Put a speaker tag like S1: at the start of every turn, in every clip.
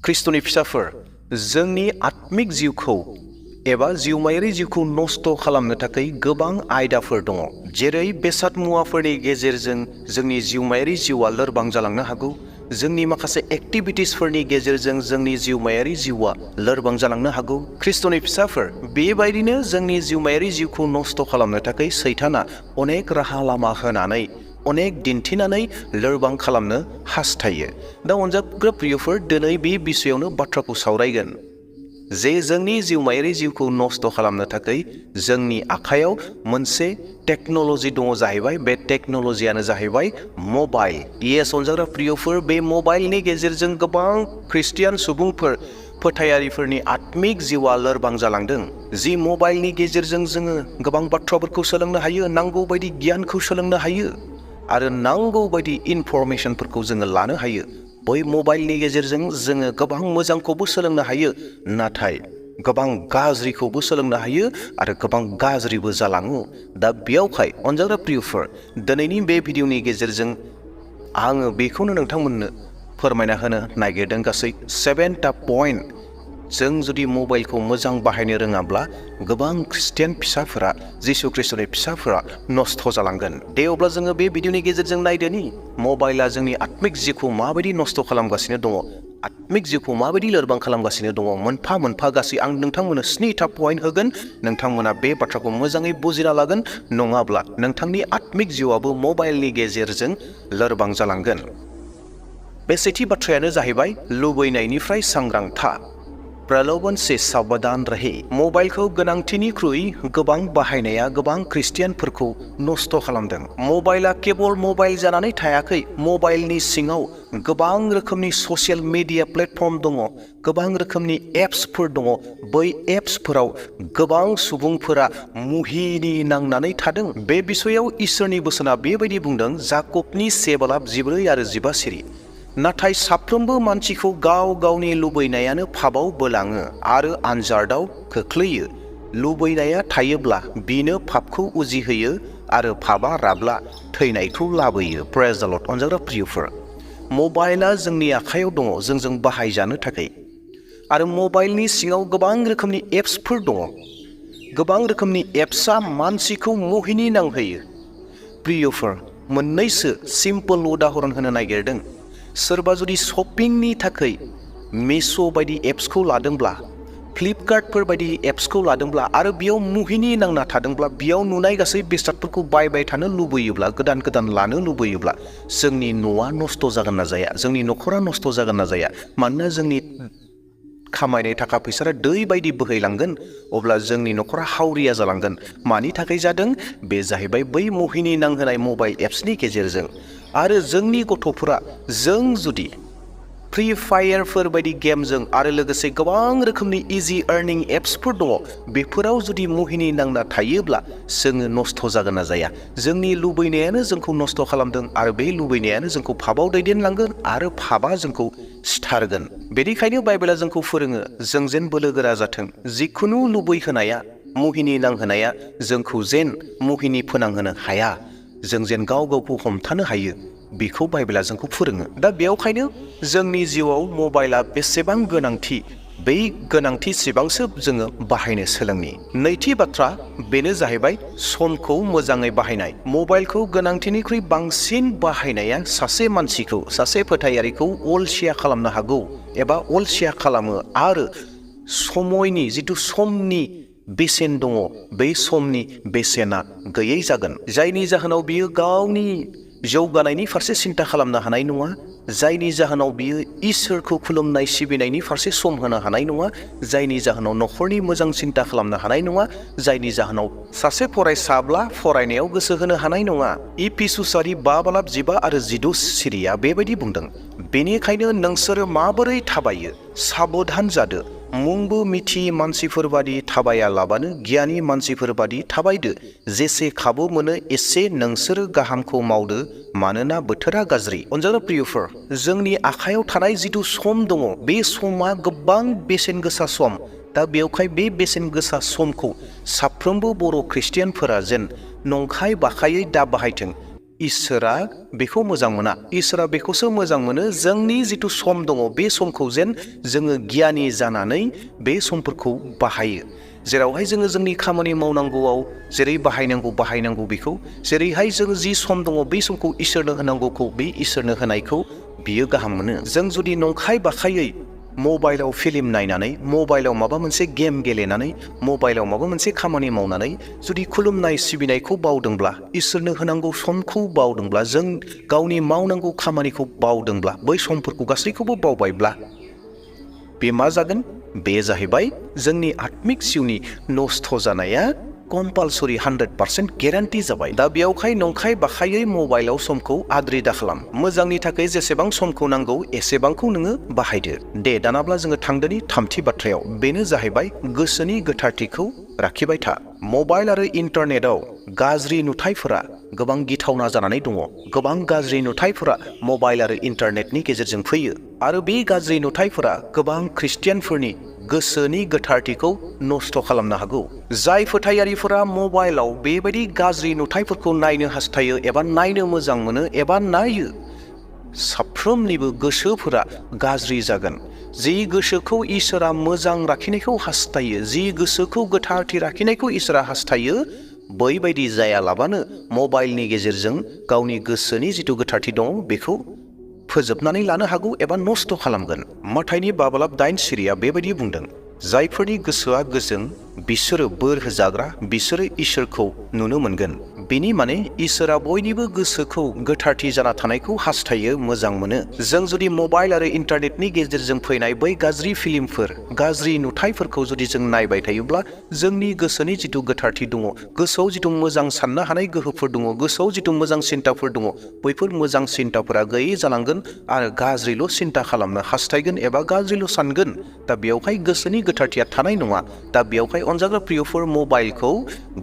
S1: ख्रिस्ट'नि फिसाफोर जोंनि आत्मिक जिउखौ एबा जिउमायारि जिउखौ नस्थ' खालामनो थाखाय गोबां आयदाफोर दङ। जेरै बेसाद मुवाफोरनि गेजेरजों जोंनि जिउमायारि जिउआ लोरबां जालांनो हागौ। जोंनि माखासे एक्टिभिटिसफोरनि गेजेरजों जोंनि जिउमायारि जिउआ लोरबां जालांनो हागौ। ख्रिस्ट'नि फिसाफोर बेबायदिनो जोंनि जिउमायारि जिउखौ नस्थ' खालामनो थाखाय सैताना अनेक राहा लामा होनानै अनेक दिन्थिनानै लोरबां खालामनो हास्थायो। दा अनजाग्रा प्रियफोर दिनै बे बिषयावनो बाथ्राखौ सावरायगोन जे जोंनि जिउमायारि जिउखौ नस्थ' खालामनो थाखाय जोंनि आखायाव मोनसे टेक्न'ल'जि दङ जाहैबाय। बे टेक्न'ल'जियानो जाहैबाय मबाइल। येस अनजाग्रा प्रियफोर बे मबाइलनि गेजेरजों गोबां ख्रिस्टियान सुबुंफोर फोथायारिफोरनि आत्मिक जिउआ लोरबां जालांदों। जि मबाइलनि गेजेरजों जोङो गोबां बाथ्राफोरखौ सोलोंनो हायो, नांगौ बायदि गियानखौ सोलोंनो हायो आरो नांगौ बायदि इनफरमेसनफोरखौ जोङो लानो हायो। बै मबाइलनि गेजेरजों जोङो गोबां मोजांखौबो सोलोंनो हायो, नाथाय गोबां गाज्रिखौबो सोलोंनो हायो आरो गोबां गाज्रिबो जालाङो। दा बेयावहाय अनजाग्रा प्रियफोर दिनैनि बे भिडिअनि गेजेरजों आङो बेखौनो नोंथांमोननो फोरमायना होनो नागिरदों गासै 7टा पइन्ट। जों जुदि मबाइलखौ मोजां बाहायनो रोङाब्ला गोबां ख्रिस्टियान फिसाफोरा जिसु ख्रिस्ट'नि फिसाफोरा नस्थ' जालांगोन। दे अब्ला जोङो बे भिडिअनि गेजेरजों नायदोनि मबाइला जोंनि आत्मिक जिउखौ माबायदि नस्थ' खालामगासिनो दङ, आत्मिक जिउखौ माबायदि लोरबां खालामगासिनो दङ। मोनफा मोनफा गासै आं नोंथांमोननो 7टा पइन्ट होगोन। नोंथांमोना बे बाथ्राखौ मोजाङै बुजिना लागोन, नङाब्ला नोंथांनि आत्मिक जिउआबो मबाइलनि गेजेरजों लोरबां जालांगोन। बे सेथि बाथ्रायानो जाहैबाय लुबैनायनिफ्राय सांग्रां था। प्रलोभन से साबधान रहे। मबाइलखौ गोनांथिनिख्रुइ गोबां बाहायनाया गोबां ख्रिस्टियानफोरखौ नस्थ' खालामदों। मबाइला केबल मबाइल जानानै थायाखै। मबाइलनि सिङाव गोबां रोखोमनि ससियेल मिडिया प्लेटफर्म दङ, गोबां रोखोमनि एप्सफोर दङ। बै एप्सफोराव गोबां सुबुंफोरा मुहिनि नांनानै थादों। बे बिसयाव इसोरनि बोसोना बेबायदि बुंदों, जाकबनि 7:14 आरो 15 सिरि। नाथाय साफ्रोमबो मानसिखौ गाव गावनि लुबैनायानो फाबाव बोलाङो आरो आनजादाव खोख्लैयो। लुबैनाया थायोब्ला बिनो फाबखौ उजिहोयो आरो फाबा राब्ला थैनायखौ लाबोयो। प्रेज द लर्ड। अनजाग्रा प्रियफोर मबाइला जोंनि आखायाव दङ जोंजों बाहायजानो थाखाय आरो मबाइलनि सिङाव गोबां रोखोमनि एप्सफोर दङ। गोबां रोखोमनि एप्सआ मानसिखौ मुहिनि नांहोयो। प्रियफोर मोननैसो सिम्पल उदाहरन होनो नागिरदों। सोरबा जुदि शपिंनि थाखाय मिश' बायदि एप्सखौ लादोंब्ला, फ्लिपकार्टफोर बायदि एप्सखौ लादोंब्ला आरो बेयाव मुहिनि नांना थादोंब्ला, बेयाव नुनाय गासै बेसादफोरखौ बायबाय थानो लुबैयोब्ला, गोदान गोदान लानो लुबैयोब्ला जोंनि न'आ नस्थ' जागोन ना जाया? जोंनि न'खरा नस्थ' जागोन ना जाया? मानोना जोंनि खामायनाय थाखा फैसाया दै बायदि बोहैलांगोन, अब्ला जोंनि न'खरा हावरिया जालांगोन। मानि थाखाय जादों? बे जाहैबाय बै मुहिनि नांहोनाय मबाइल एप्सनि गेजेरजों। आरो जोंनि गथ'फोरा जों जुदि फ्रि फायारफोर बायदि गेमजों आरो लोगोसे गोबां रोखोमनि इजि आर्निं एप्सफोर दङ, बेफोराव जुदि मुहिनि नांना थायोब्ला जोङो नस्थ' जागोन ना जाया? जोंनि लुबैनायानो जोंखौ नस्थ' खालामदों आरो बे लुबैनायानो जोंखौ फाबाव दैदेनलांगोन आरो फाबा जोंखौ सिथारगोन। बेनिखायनो बाइबेला जोंखौ फोरोङो जों जेन बोलोगोरा जाथों। जिखुनु लुबैहोनाया, मुहिनि नांहोनाया जोंखौ जेन मुहिनि फोनांहोनो हाया, जों जेन गाव गावखौ हमथानो हायो, बेखौ बाइबेला जोंखौ फोरोङो। दा बेयावखायनो जोंनि जिउआव मबाइला बेसेबां गोनांथि, बै गोनांथिसेबांसो जोङो बाहायनो सोलोंनि। नैथि बाथ्रा बेनो जाहैबाय समखौ मोजाङै बाहायनाय। मबाइलखौ गोनांथिनिख्रुइ बांसिन बाहायनाया सासे मानसिखौ, सासे फोथायारिखौ अलसिया खालामनो हागौ एबा अलसिया खालामो आरो समयनि जिथु समनि बेसेन दङ, बै समनि बेसेना गैयै जागोन। जायनि जाहोनाव बियो गावनि जौगानायनि फारसे सिन्था खालामनो हानाय नङा, जायनि जाहोनाव बियो इसोरखौ खुलुमनाय सिबिनायनि फारसे सम होनो हानाय नङा, जायनि जाहोनाव न'खरनि मोजां सिन्ता खालामनो हानाय नङा, जायनि जाहोनाव सासे फरायसाब्ला फरायनायाव गोसो होनो हानाय नङा। इफिसुसारि 5:15 आरो 16 सिरिया बेबायदि बुंदों, बेनिखायनो नोंसोरो माबोरै थाबायो साबधान जादो। मुंबो मिथियै मानसिफोरबादि थाबायालाबानो गियानि मानसिफोरबादि थाबायदो। जेसे खाबु मोनो एसे नोंसोरो गाहामखौ मावदो, मानोना बोथोरा गाज्रि। अनजाग्रा प्रियफोर जोंनि आखायाव थानाय जिथु सम दङ, बे समा गोबां बेसेन गोसा सम। दा बेवहाय बे बेसेन गोसा समखौ साफ्रोमबो बर' ख्रिस्टियानफोरा जेन नंखाय बाखायै दा बाहायथों, इसोरा बेखौ मोजां मोना। इसोरा बेखौसो मोजां मोनो जोंनि जिथु सम दङ बे समखौ जेन जोङो गियानि जानानै बे समफोरखौ बाहायो। जेरावहाय जोङो जोंनि खामानि मावनांगौआव जेरै बाहायनांगौ बेखौ, जेरैहाय जोङो जि सम दङ बे समखौ इसोरनो होनांगौखौ बे इसोरनो होनायखौ बियो गाहाम मोनो। जों जुदि नंखाय बाखायै मबाइलाव फिल्म नायनानै, मबाइलाव माबा मोनसे गेम गेलेनानै, मबाइलाव माबा मोनसे खामानि मावनानै जुदि खुलुमनाय सिबिनायखौ बावदोंब्ला, इसोरनो होनांगौ समखौ बावदोंब्ला, जों गावनि मावनांगौ खामानिखौ बावदोंब्ला, बै समफोरखौ गासैखौबो बावबायब्ला बे मा जागोन? बे जाहैबाय जोंनि आत्मिक जिउनि नस्थ' जानाया कम्पालसरि 100% गेरान्टि जाबाय। दा बेयावहाय नंखाय बाखायै मबाइलाव समखौ आद्रि दाखालाम। मोजांनि थाखाय जेसेबां समखौ नांगौ एसेबांखौ नोङो बाहायदो। दे दानाब्ला जोङो थांदोनि थामथि बाथ्रायाव, बेनो जाहैबाय गोसोनि गोथारथिखौ लाखिबाय था। मबाइल आरो इन्टारनेटआव गाज्रि नुथायफोरा गोबां गिथावना जानानै दङ। गोबां गाज्रि नुथायफोरा मबाइल आरो इन्टारनेटनि गेजेरजों फैयो आरो बे गाज्रि नुथायफोरा गोबां ख्रिस्टियानफोरनि गोसोनि गोथारथिखौ नस्थ' खालामनो हागौ। जाय फोथायारिफोरा मबाइलाव बेबायदि गाज्रि नुथायफोरखौ नायनो हास्थायो एबा नायनो मोजां मोनो एबा नायो, साफ्रोमनिबो गोसोफोरा गाज्रि जागोन। जि गोसोखौ इसोरा मोजां लाखिनायखौ हास्थायो, जि गोसोखौ गोथारथि लाखिनायखौ इसोरा हास्थायो, बैबायदि जायालाबानो मबाइलनि गेजेरजों गावनि गोसोनि जिथु गोथारथि दं बेखौ फोजोबनानै लानो हागौ एबा नस्थ' खालामगोन। माथाइनि 5:8 सिरिया बेबायदि बुंदों, जायफोरनि गोसोआ गोजों बिसोरो बोर होजाग्रा, बिसोरो इसोरखौ नुनो मोनगोन। बेनि माने इसोरा बयनिबो गोसोखौ गोथारथि जाना थानायखौ हास्थायो, मोजां मोनो। जों जुदि मबाइल आरो इन्टारनेटनि गेजेरजों फैनाय बै गाज्रि फिल्मफोर, गाज्रि नुथायफोरखौ जुदि जों नायबाय थायोब्ला जोंनि गोसोनि जिथु गोथारथि दङ, गोसोआव जिथु मोजां साननो हानाय गोहोफोर दङ, गोसोआव जिथु मोजां सिन्ताफोर दङ, बैफोर मोजां सिन्ताफोरा गैयै जालांगोन आरो गाज्रिल' सिन्ता खालामनो हास्थायगोन एबा गाज्रिल' सानगोन। दा बेयावहाय गोसोनि गोथारथिया थानाय नङा। दा बेयावहाय अनजाग्रा प्रियफोर, मबाइलखौ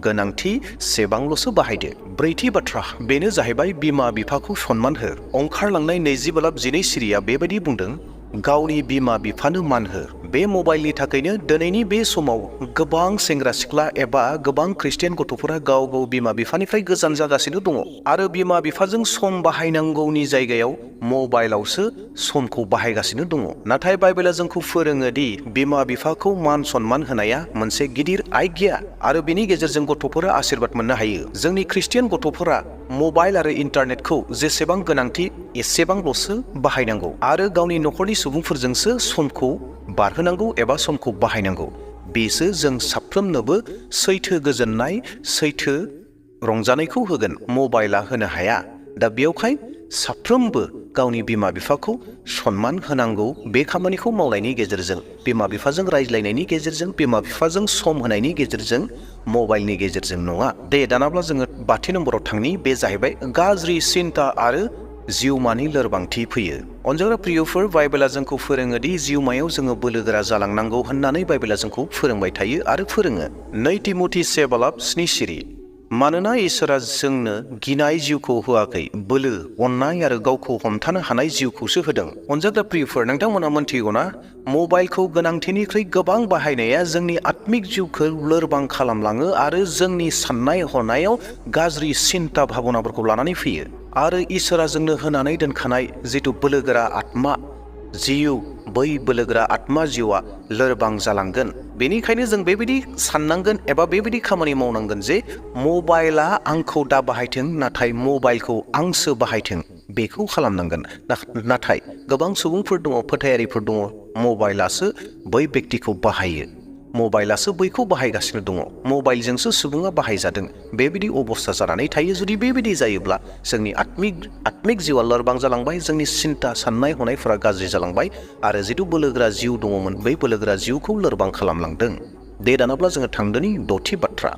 S1: गोनांथि सेबांल'सो बाहायदो। ब्रैथि बाथ्रा, बेनो जाहैबाय बिमा बिफाखौ सनमान हो। ओंखारलांनाय 20:12 सिरिया बेबायदि बुंदों, गावनि बिमा बिफानो मान हो। बे मबाइलनि थाखायनो दिनैनि बे समाव गोबां सेंग्रा सिख्ला एबा गोबां ख्रिस्टियान गथ'फोरा गाव गाव बिमा बिफानिफ्राय गोजान जागासिनो दङ आरो बिमा बिफाजों सम बाहायनांगौनि जायगायाव मबाइलावसो समखौ बाहायगासिनो दङ। नाथाय बाइबेला जोंखौ फोरोङो दि बिमा बिफाखौ मान सनमान होनाया मोनसे गिदिर आज्ञा आरो बेनि गेजेरजों गथ'फोरा आशीर्बाद मोननो हायो। जोंनि ख्रिस्टियान गथ'फोरा मबाइल आरो इन्टारनेटखौ जेसेबां गोनांथि एसेबांल'सो बाहायनांगौ आरो गावनि न'खरनि सुबुंफोरजोंसो समखौ बारहोनांगौ एबा समखौ बाहायनांगौ। बेसो जों साफ्रोमनोबो सैथो गोजोननाय, सैथो रंजानायखौ होगोन। मबाइला होनो हाया। दा बेयावहाय साफ्रोमबो गावनि बिमा बिफाखौ सनमान होनांगौ। बे खामानिखौ मावनायनि गेजेरजों, बिमा बिफाजों रायज्लायनायनि गेजेरजों, बिमा बिफाजों सम होनायनि गेजेरजों, मबाइलनि गेजेरजों नङा। दे दानाब्ला जोङो 5थि नम्बराव थांनि, बे जाहैबाय गाज्रि सिन्ता आरो जिउमानि लोरबांथि फैयो। अनजाग्रा प्रियफोर, बाइबेला जोंखौ फोरोङो दि जिउमायाव जोङो बोलोगोरा जालांनांगौ होननानै बाइबेला जोंखौ फोरोंबाय थायो आरो फोरोङो। 2 तिमथि 7:7 सिरि, मानोना इसोरा जोंनो गिनाय जिउखौ होआखै, बोलो, अननाय आरो गावखौ हमथानो हानाय जिउखौसो होदों। अनजाग्रा प्रियफोर, नोंथांमोना मोनथिगौना, मबाइलखौ गोनांथिनिख्रुइ गोबां बाहायनाया जोंनि आत्मिक जिउखौ लोरबां खालामलाङो आरो जोंनि साननाय हनायाव गाज्रि सिन्ता भाबनाफोरखौ लानानै फैयो आरो इसोरा जोंनो होनानै दोनखानाय जिथु बोलोगोरा आत्मा जिउ, बै बोलोगोरा आत्मा जिउआ लोरबां जालांगोन। बेनिखायनो जों बेबायदि साननांगोन एबा बेबायदि खामानि मावनांगोन जे मबाइला आंखौ दा बाहायथों, नाथाय मबाइलखौ आंसो बाहायथों, बेखौ खालामनांगोन। नाथाय गोबां सुबुंफोर दङ, फोथायारिफोर दङ, मबाइलासो बै बेक्तिखौ बाहायो, मबाइलासो बैखौ बाहायगासिनो दङ, मबाइलजोंसो सुबुङा बाहायजादों। बेबायदि अबस्था जानानै थायो। जुदि बेबायदि जायोब्ला जोंनि आत्मिक जिउआ लोरबां जालांबाय, जोंनि सिन्ता साननाय हनायफोरा गाज्रि जालांबाय आरो जिथु बोलोगोरा जिउ दङमोन बै बोलोगोरा जिउखौ लोरबां खालामलांदों। दे दानाब्ला जोङो थांदोनि 6थि बाथ्रा,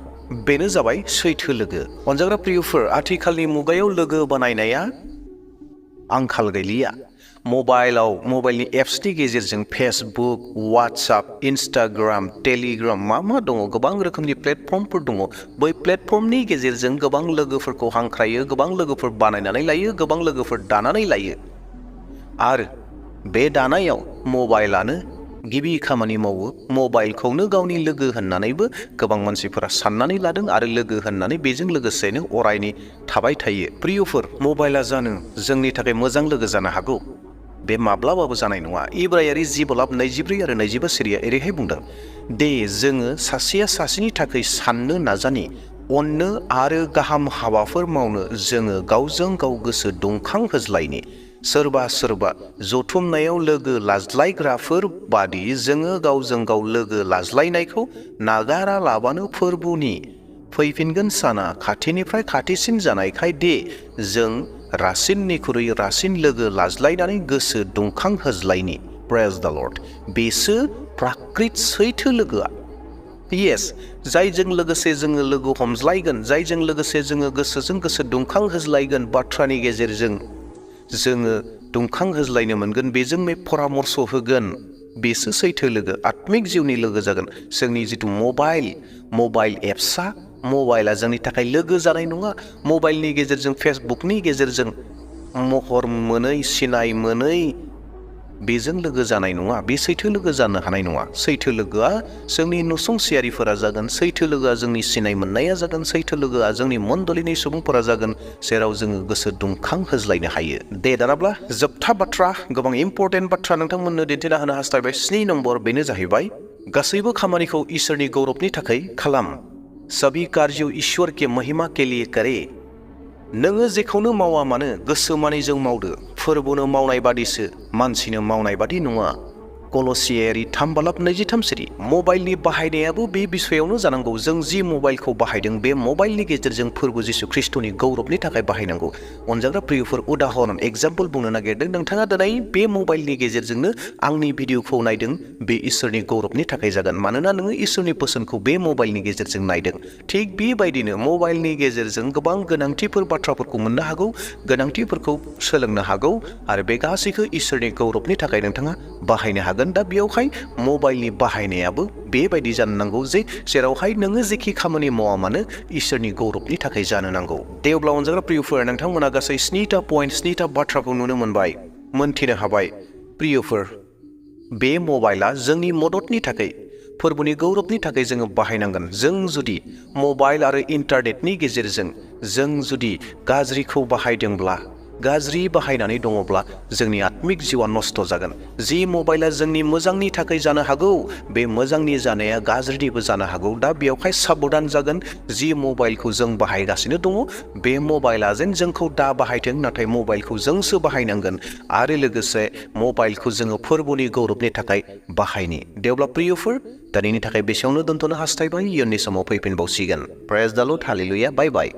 S1: बेनो जाबाय सैथो लोगो। अनजाग्रा प्रियफोर, आथिखालनि मुगायाव लोगो बानायनाया आंखाल गैलिया। मबाइलनि एप्सनि गेजेरजों फेसबुक, वाट्सएप, इन्स्टाग्राम, टेलिग्राम, मा दङ, गोबां रोखोमनि प्लेटफर्मफोर दङ। बै प्लेटफर्मनि गेजेरजों गोबां लोगोफोरखौ हांख्रायो, गोबां लोगोफोर बानायनानै लायो, गोबां लोगोफोर दानानै लायो आरो बे दानायाव मबाइलानो गिबि खामानि मावो मबाइलखौनो गावनि लोगो होननानैबो गोबां मानसिफोरा साननानै लादों आरो लोगो होननानै बेजों लोगोसेनो अरायनि थाबाय थायो। प्रियफोर, मबाइला जानो जोंनि थाखाय मोजां लोगो जानो हागौ, बे माब्लाबाबो जानाय नङा। इब्रायारि 10:24 आरो 25 सिरिया एरैहाय बुंदों, दे जोङो सासेया सासेनि थाखाय साननो नाजानि, अननो आरो गाहाम हाबाफोर मावनो जोङो गावजों गाव गोसो दुंखां होज्लायनि। सोरबा सोरबा जथुमनायाव लोगो लाज्लायग्राफोर बादि जोङो गावजों गाव लोगो लाज्लायनायखौ नागारा लाबानो फोरबोनि फैफिनगोन साना खाथिनिफ्राय खाथिसिन जानायखाय दे जों रासिननिख्रुइ रासिन लोगो लाज्लायनानै गोसो दुंखां होज्लायनि। प्रेज द लर्ड। बेसो प्राकृत सैथो लोगोआ। येस, जायजों लोगोसे जोङो लोगो हमज्लायगोन, जायजों लोगोसे जोङो गोसोजों गोसो दुंखां होज्लायगोन, बाथ्रानि गेजेरजों जोङो दुंखां होज्लायनो मोनगोन, बेजों परामर्श होगोन, बेसो सैथो लोगो, आत्मिक जिउनि लोगो जागोन। जोंनि जिथु मबाइल एप्सआ, मबाइला जोंनि थाखाय लोगो जानाय नङा। मबाइलनि गेजेरजों, फेसबुकनि गेजेरजों महर मोनै, सिनाय मोनै बेजों लोगो जानाय नङा। बे सैथो लोगो जानो हानाय नङा। सैथो लोगोआ जोंनि नसुंसेयारिफोरा जागोन, सैथो लोगोआ जोंनि सिनाय मोननाया जागोन, सैथो लोगोआ जोंनि मण्डलिनि सुबुंफोरा जागोन, जेराव जोङो गोसो दुंखां होज्लायनो हायो। दे दानाब्ला जोबथा बाथ्रा, गोबां इम्पर्टेन्ट बाथ्रा नोंथांमोननो दिन्थिना होनो हास्थायबाय। 7 नम्बर, बेनो जाहैबाय गासैबो खामानिखौ इसोरनि गौरबनि थाखाय खालाम। सभी कार्य ईश्वर के महिमा के लिए करे। नोङो जेखौनो मावा मानो गोसो मानिजों मावदो, फोरबोनो मावनाय बादिसो, मानसिनो मावनाय बादि नङा। कलसियारि 3:23 सिरि। मबाइलनि बाहायनायाबो बे बिसयावनो जानांगौ। जों जि मबाइलखौ बाहायदों, बे मबाइलनि गेजेरजों फोरबो जिसु ख्रिस्टनि गौरबनि थाखाय बाहायनांगौ। अनजाग्रा प्रियफोर, उदाहरन एग्जाम्पल बुंनो नागिरदों। नोंथाङा दिनै बे मबाइलनि गेजेरजोंनो आंनि भिडिअखौ नायदों, बे इसोरनि गौरबनि थाखाय जागोन, मानोना नोङो इसोरनि बोसोनखौ बे मबाइलनि गेजेरजों नायदों। थिग बेबायदिनो मबाइलनि गेजेरजों गोबां गोनांथिफोर बाथ्राफोरखौ मोननो हागौ, गोनांथिफोरखौ सोलोंनो हागौ, आरो बे गासैखौ इसोरनि गौरबनि थाखाय नोंथाङा बाहायनो हागोन। दा बेयावहाय मबाइलनि बाहायनायाबो बेबायदि जानो नांगौ जे जेरावहाय नोङो जेखि खामानि मावा मानो इसोरनि गौरबनि थाखाय जानो नांगौ। दे अब्ला अनजाग्रा प्रियफोर, नोंथांमोना गासै 7टा पइन्ट, 7टा बाथ्राखौ नुनो मोनबाय, मोनथिनो हाबाय। प्रियफोर, बे मबाइला जोंनि मददनि थाखाय, फोरबोनि गौरबनि थाखाय जोङो बाहायनांगोन। जों जुदि मबाइल आरो इन्टारनेटनि गेजेरजों जों जुदि गाज्रिखौ बाहायदोंब्ला, गाज्रि बाहायनानै दङब्ला जोंनि आत्मिक जिउआ नस्थ' जागोन। जि मबाइला जोंनि मोजांनि थाखाय जानो हागौ, बे मोजांनि जानाया गाज्रिनिबो जानो हागौ। दा बेयावहाय साबधान जागोन। जि मबाइलखौ जों बाहायगासिनो दङ, बे मबाइला जेन जोंखौ दा बाहायथों, नाथाय मबाइलखौ जोंसो बाहायनांगोन, आरो लोगोसे मबाइलखौ जोङो फोरबोनि गौरबनि थाखाय बाहायनि। दे अब्ला प्रियफोर, दिनैनि थाखाय बेसेयावनो दोनथ'नो हास्थायबाय। इयुननि समाव फैफिनबावसिगोन। प्रेज द लर्ड, हालेलुया, बाय बाय।